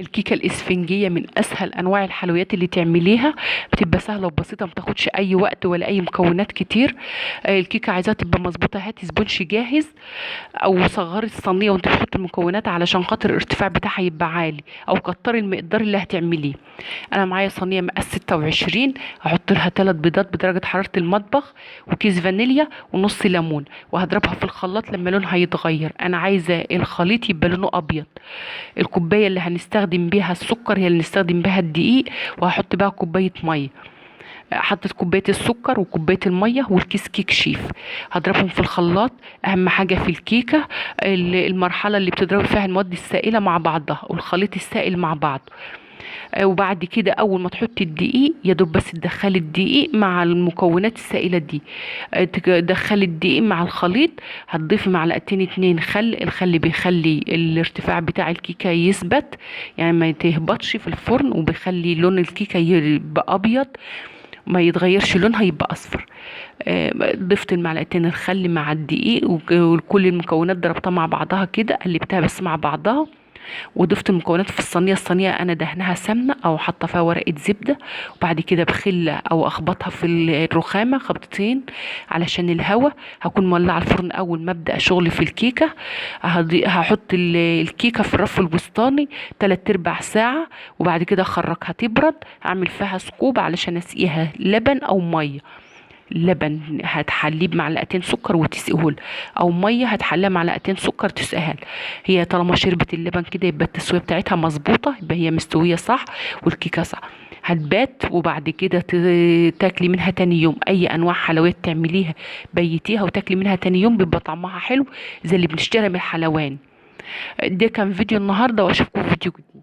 الكيكه الاسفنجيه من اسهل انواع الحلويات اللي تعمليها، بتبقى سهلة وبسيطة، ما بتاخدش اي وقت ولا اي مكونات كتير. الكيكه عايزاها تبقى مظبوطة، هاتي sponge جاهز او صغري الصينية وانت بتحطي المكونات علشان خاطر الارتفاع بتاعها يبقى عالي، او كتري المقدار اللي هتعمليه. انا معايا صينية مقاس 26، هحط لها 3 بيضات بدرجة حرارة المطبخ وكيس فانيليا ونص ليمون، وهضربها في الخلاط لما لونها يتغير. انا عايزه الخليط يبقى لونه ابيض. الكوباية اللي هنستخدم بيها السكر هي اللي نستخدم بيها الدقيق، وهحط بقى كوباية مية. حطيت كوباية السكر وكوبايه المية والكيس كيك شيف، هضربهم في الخلاط. اهم حاجة في الكيكه المرحلة اللي بتضربي فيها المواد السائلة مع بعضها والخليط السائل مع بعض. وبعد كده اول ما تحطي الدقيق يا دوب بس تدخلي الدقيق مع المكونات السائلة دي، تدخلي الدقيق مع الخليط. هتضيفي معلقتين 2 خل، الخل بيخلي الارتفاع بتاع الكيكه يثبت، يعني ما تهبطش في الفرن، وبيخلي لون الكيكه يبقى ابيض ما يتغيرش لونها يبقى اصفر. ضفت المعلقتين الخل مع الدقيق وكل المكونات ضربتها مع بعضها كده، قلبتها بس مع بعضها، وضفت المكونات في الصينية. الصينية انا دهنها سمنه او حاطه فيها ورقة زبدة، وبعد كده بخله او اخبطها في الرخامه خبطتين علشان الهواء. هكون مولعه الفرن اول ما ابدا شغل في الكيكه. هحط الكيكه في الرف الوسطاني 3/4 ساعة، وبعد كده اخرجها تبرد. اعمل فيها ثقوب علشان اسقيها لبن او مية. لبن هتحليه بمعلقتين سكر وتسقيه، او مية هتحليها معلقتين سكر تسقيها. هي طالما شربت اللبن كده يبقى التسوية بتاعتها مظبوطة، يبقى هي مستوية صح والكيكه صح. هتبات وبعد كده تاكلي منها تاني يوم. اي انواع حلويات تعمليها بيتيها وتاكلي منها تاني يوم بيبقى طعمها حلو زي اللي بنشتريها من الحلوان. ده كان فيديو النهارده، واشوفكم في فيديو جديد.